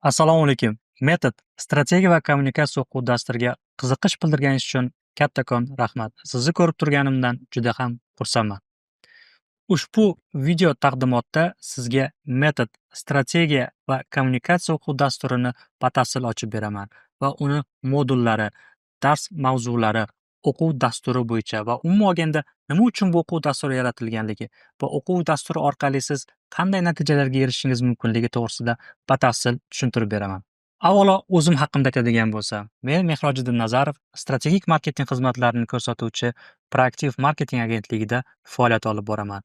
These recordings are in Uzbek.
Assalomu alaykum. Metod, strategiya va kommunikatsiya o'quv dasturiga qiziqish bildirganingiz uchun kattakon rahmat. Sizni ko'rib turganimdan juda ham xursandman. Ushbu video taqdimotda sizga metod, strategiya va kommunikatsiya o'quv dasturini batafsil ochib beraman va uni modullari, dars mavzulari, o'quv dasturi bo'yicha va umuman olganda nima uchun bu o'quv dasturi yaratilganligi va o'quv dasturi orqali siz qanday natijalarga erishishingiz mumkinligi to'g'risida batafsil tushuntirib beraman. Avvalo o'zim haqimda aytadigan bo'lsam, men Mehrojiddin Nazarov, strategik marketing xizmatlarini ko'rsatuvchi Proaktiv marketing agentligida faoliyat olib boraman.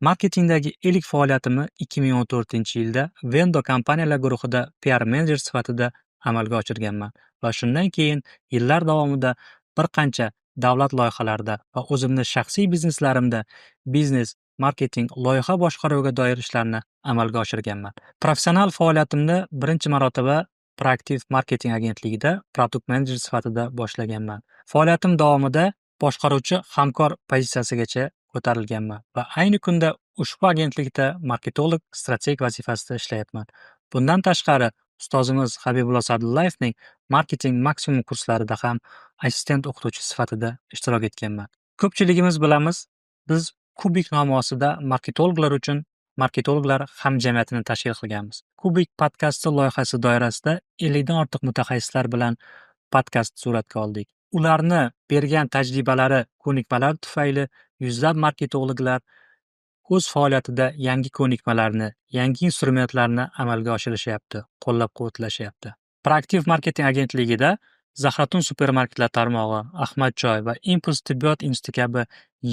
Marketingdagi ilk faoliyatimni 2014-yilda Vendo kompaniyalar guruhida PR menejer sifatida amalga oshirganman va shundan keyin yillar davomida bir qancha davlat loyihalarida va o'zimni shaxsiy bizneslarimda biznes, marketing, loyiha boshqaruviga doir ishlarni amalga oshirganman. Professional faoliyatimni birinchi marotaba Proaktiv marketing agentligida product manager sifatida boshlaganman. Faoliyatim davomida boshqaruvchi hamkor pozitsiyasigacha ko'tarilganman va ayni kunda ushbu agentlikda marketolog strateg vazifasida ishlayapman. Bundan tashqari, ustozimiz Habibullo Sa'dullayevning marketing maksimum kurslarida ham assistent o'qituvchi sifatida ishtirok etganman. Ko'pchiligimiz bilamiz, biz Kubik nomi ostida marketologlar uchun marketologlar hamjamiyatini tashkil qilganmiz. Kubik podkasti loyihasi doirasida 50 dan ortiq mutaxassislar bilan podkast suratga oldik. Ularni bergan tajribalari, ko'nikmalari tufayli yuzlab marketologlar o'z faoliyatida yangi ko'nikmalarni, yangi instrumentlarni amalga oshirishyapti, qo'llab-quvvatlashyapti. Proaktiv marketing agentligida Zahraton supermarketlar tarmog'i, Ahmad Choy va Impuls tibbiyot instituti kabi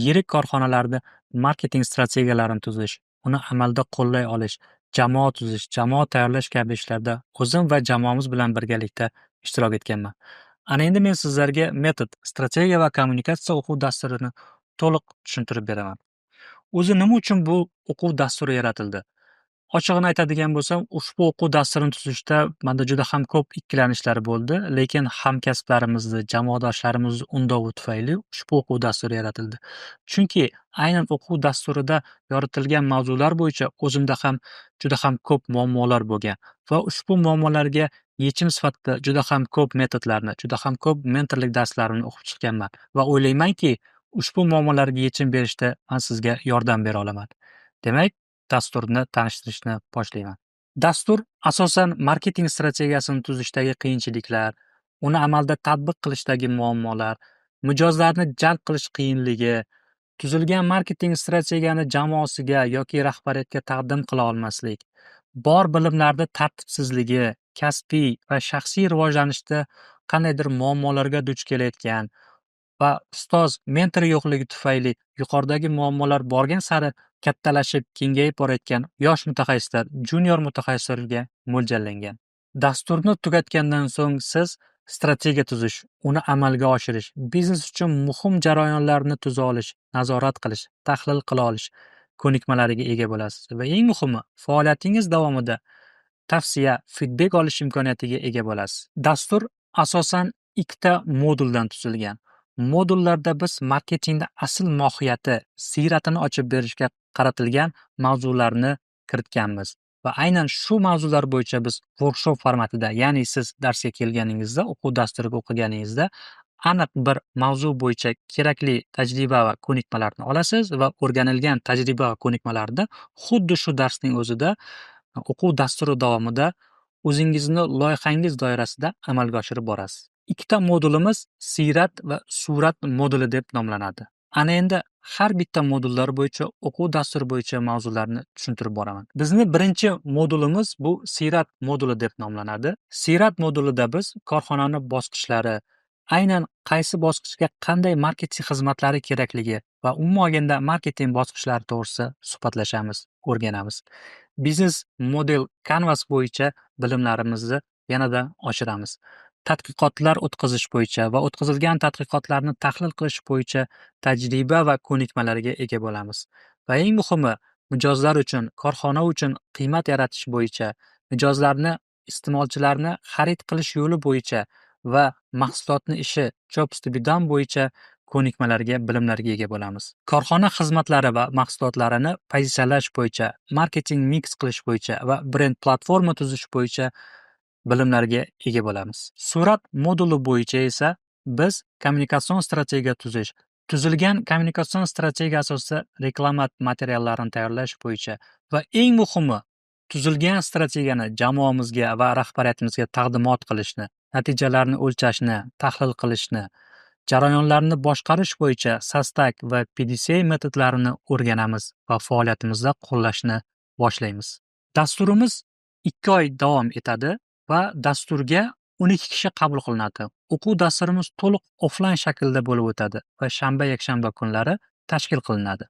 yirik korxonalarda marketing strategiyalarini tuzish, uni amalda qo'llay olish, jamoa tuzish, jamoa tayyorlash kabi ishlarda o'zim va jamoamiz bilan birgalikda ishtirok etganman. Ana endi men sizlarga metod, strategiya va kommunikatsiya o'quv dasturini to'liq tushuntirib beraman. O'zi nima uchun bu o'quv dasturi yaratildi? Ochig'ini aytadigan bo'lsam, ushbu o'quv dasturini tuzishda menda juda ham ko'p ikkilanishlar bo'ldi, lekin hamkasblarimizni, jamoadoshlarimizni undovi tufayli ushbu o'quv dasturi yaratildi. Chunki aynan o'quv dasturida yoritilgan mavzular bo'yicha o'zimda ham juda ham ko'p muammolar bo'lgan va ushbu muammolarga yechim sifatida juda ham ko'p metodlarni, juda ham ko'p mentorlik darslarini o'qib chiqqanman va o'ylaymanki, ushbu muammolarga yechim berishda man sizga yordam bera olaman. Demak, dasturni tanishtirishni boshlayman. Dastur asosan marketing strategiyasini tuzishdagi qiyinchiliklar, uni amalda tatbiq qilishdagi muammolar, mijozlarni jalb qilish qiyinligi, tuzilgan marketing strategiyani jamoasiga yoki rahbariyatga taqdim qila olmaslik, bor bilimlarni tartibsizligi, kasbiy va shaxsiy rivojlanishda qandaydir muammolarga duch kelayotgan va ustoz, mentor yo'qligi tufayli yuqoridagi muammolar borgan sari kattalashib, kengayib borayotgan yosh mutaxassislar, junior mutaxassislarga mo'ljallangan. Dasturni tugatgandan so'ng siz strategiya tuzish, uni amalga oshirish, biznes uchun muhim jarayonlarni tuza olish, nazorat qilish, tahlil qila olish ko'nikmalariga ega bo'lasiz va eng muhimi, faoliyatingiz davomida tavsiya, feedback olish imkoniyatiga ega bo'lasiz. Dastur asosan ikkita moduldan tuzilgan. Modullarda biz marketingda asl mohiyati, siyratini ochib berishga qaratilgan mavzularni kiritganmiz va aynan shu mavzular bo'yicha biz workshop formatida, ya'ni siz darsga kelganingizda, o'quv dasturini o'qiganingizda aniq bir mavzu bo'yicha kerakli tajriba va ko'nikmalarni olasiz va o'rganilgan tajriba va ko'nikmalarni xuddi shu darsning o'zida o'quv dasturi davomida o'zingizni loyihangiz doirasida amalga oshirib borasiz. Ikkita modulimiz siyrat va surat moduli deb nomlanadi. Ana endi har bitta modullar bo'yicha o'quv dasturi bo'yicha mavzularni tushuntirib boraman. Bizni birinchi modulimiz bu siyrat moduli deb nomlanadi. Siyrat modulida biz korxonani bosqichlari, aynan qaysi bosqichga qanday marketing xizmatlari kerakligi va umuman olganda marketing bosqichlari to'g'risida suhbatlashamiz, o'rganamiz. Biznes model canvas bo'yicha bilimlarimizni yanada oshiramiz. Tadqiqotlar o'tkazish bo'yicha va o'tkazilgan tadqiqotlarni tahlil qilish bo'yicha tajriba va ko'nikmalarga ega bo'lamiz. Va eng muhimi, mijozlar uchun, korxona uchun qiymat yaratish bo'yicha, mijozlarni, iste'molchilarni xarid qilish yo'li bo'yicha va mahsulotni ishi jobs to be done bo'yicha ko'nikmalarga, bilimlarga ega bo'lamiz. Korxona xizmatlari va mahsulotlarini pozitsiyalash bo'yicha, marketing mix qilish bo'yicha va brend platforma tuzish bo'yicha bilimlarga ega bo'lamiz. Surat moduli bo'yicha esa biz kommunikatsion strategiya tuzish, tuzilgan kommunikatsion strategiya asosida reklama materiallarini tayyorlash bo'yicha va eng muhimi, tuzilgan strategiyani jamoamizga va rahbariyatimizga taqdimot qilishni, natijalarni o'lchashni, tahlil qilishni, jarayonlarni boshqarish bo'yicha SOSTAC va PDCA metodlarini o'rganamiz va faoliyatimizda qo'llashni boshlaymiz. Dasturimiz 2 oy davom etadi va dasturga 12 kishi qabul qilinadi. O'quv dasturimiz to'liq offlayn shaklda bo'lib o'tadi va shanba, yakshanba kunlari tashkil qilinadi.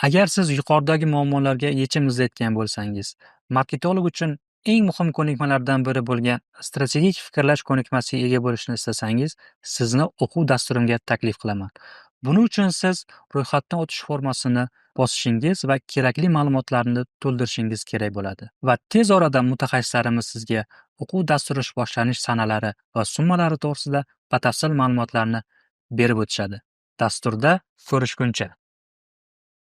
Agar siz yuqoridagi muammolarga yechim izlayotgan bo'lsangiz, marketolog uchun eng muhim ko'nikmalardan biri bo'lgan strategik fikrlash ko'nikmasiga ega bo'lishni istasangiz, sizni o'quv dasturimga taklif qilaman. Buning uchun siz ro'yxatdan o'tish formasini bosishingiz va kerakli ma'lumotlarni to'ldirishingiz kerak bo'ladi. Va tez orada mutaxassislarimiz sizga o'quv dasturi boshlanish sanalari va summalari to'g'risida batafsil ma'lumotlarni berib o'tishadi. Dasturda ko'rishguncha.